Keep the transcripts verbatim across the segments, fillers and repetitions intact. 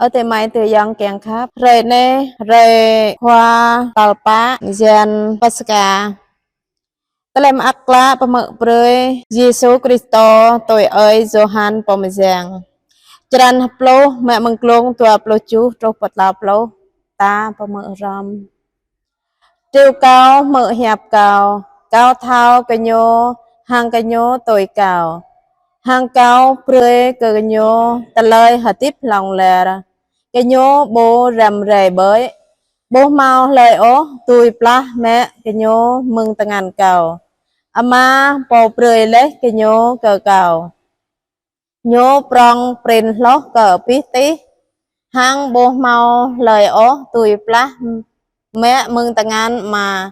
Ơ adơi amai adơi ayŏng kiăng khăp. Hrơi anai, hrơi Khua tal pă, yan Paskha. Tơlơi mơak klă pơhmư̆ brơi Yêsu Kristô tui ơi Yôhan pô mơyang. Črăn pluh, mă mơ̆ng glông dua pluh tơjuh truh pơ klâo pluh. Ta pơhmư̆ hrŏm. Triu Kâo hmư̆ hiăp Kâo, Kâo thâo gơñu, hăng gơñu tui Kâo, hăng Kâo brơi kơ gơñu tơlơi hơdip hlŏng lar. Gơñu ƀu răm rai ƀơi, ƀu hmâo hlơi ôh dưi plah mă gơñu mơ̆ng tơngan Kâo, Ama pô brơi laih gơñu kơ Kâo. Ñu prŏng prin hloh kơ abih tih, hăng ƀu hmâo hlơi ôh dưi plah mă mơ̆ng tơngan Ama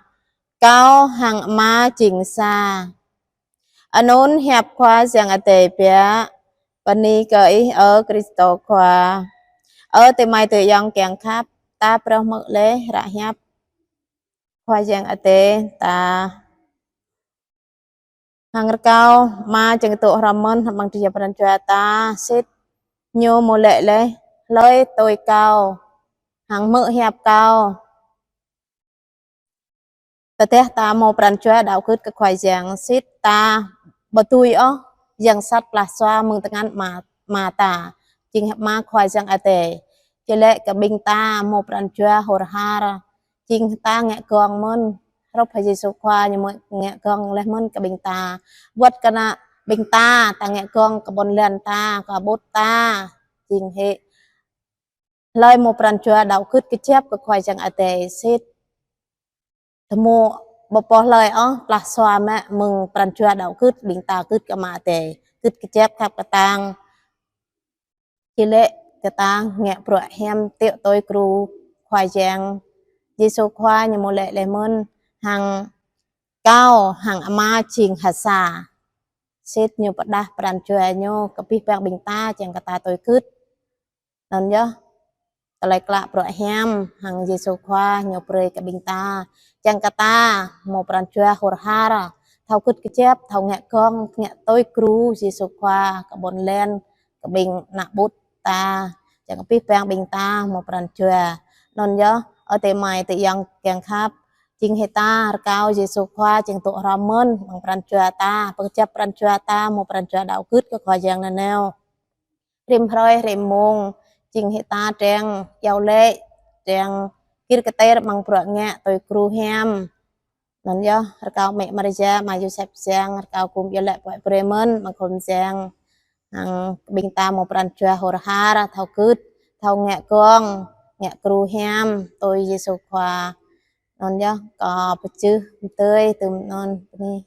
Kâo, hăng Ama jing sa. Anŭn hiăp Khua Yang Adai biă. Bơni kơ Ih, ơ Kristô Khua. Ơ adơi amai adơi ayŏng kiăng khăp, ta phrâo hmư̆ laih hră hiăp Khua Yang Adai ta. Hăng rơkâo Ama jing tŭ hrŏm mơ̆n hăng ƀing tơjăp pran jua ta, sĭt ñu mơ̆ laĭ laih: Hlơi tui Kâo, hăng hmư̆ hiăp Kâo, tơdah ta hmâo pran jua đaŏ gưt kơ Khua Yang, sĭt ta ƀu dưi ôh yang sat plah sua mơ̆ng tơngan Ama, Ama ta, jing Ama Khua Yang Adai. Či laĭ kơ ƀing ta hmâo pran jua hur har, jing ta ngă gơ̆ng mơ̆n, hrup hăng Yêsu Khua ñu mơ̆ ngă gơ̆ng laih mơ̆n kơ ƀing ta. Wơ̆t kơ ană ƀing ta, ta ngă gơ̆ng kơ ƀôn lan ta, kơ ƀut ta, jing hĭ hlơi hmâo pran jua đaŏ gưt kơjăp kơ Khua Yang Adai, sĭt tơmŭ ƀu pô hlơi ôh plah sua mă mơ̆ng pran jua đaŏ gưt ƀing ta gưt kơ Ama Adai, gưt kơjăp khăp kơtang. Či laĭ kơ ta ngă bruă hiam tiŏ tui gru Khua Yang. Yêsu Khua ñu mơ̆ laĭ laih mơ̆n: Hăng Kâo, hăng Ama jing ha sa. Sĭt ñu pơdah pran jua ñu kơ abih bang ƀing ta, čang kơ ta tui gưt. Anŭn yơh tơlơi klă bruă hiam hăng Yêsu Khua ñu brơi kơ ƀing ta, čang kơ ta hmâo pran jua hur har, thâo gưt kơjăp, thâo ngă gơ̆ng, ngă tui gru Yêsu Khua kơ ƀôn lan, kơ ƀing ană ƀut ta, čang kơ abih bang ƀing ta hmâo pran jua. Anŭn yơh, ơ adơi amai adơi ayŏng kiăng khăp, jing hĭ ta rơkâo Yêsu Khua jing tŭ hrŏm mơ̆n amăng pran jua ta, pơkơjăp pran jua ta, hmâo pran jua đaŏ gưt kơ Khua Yang nanao. Rĭm hrơi rĭm mông, jing hĭ ta treng iâu laĭ, treng gir kơtir amăng bruă ngă tui gru hiam. Anŭn yơh, rơkâo Mĕ Maria, Ama Yôsep Yang, rơkâo gum iâu laĭ puăi brơi mơ̆n amăng khul mơyang. Hăng ƀing ta hmâo pran jua hur har, thâo gưt, thâo ngă gơ̆ng, ngă gru hiam tui Yêsu Khua. Anŭn yơh, kâo pơčeh mơtơi tơm anŭn, bơni.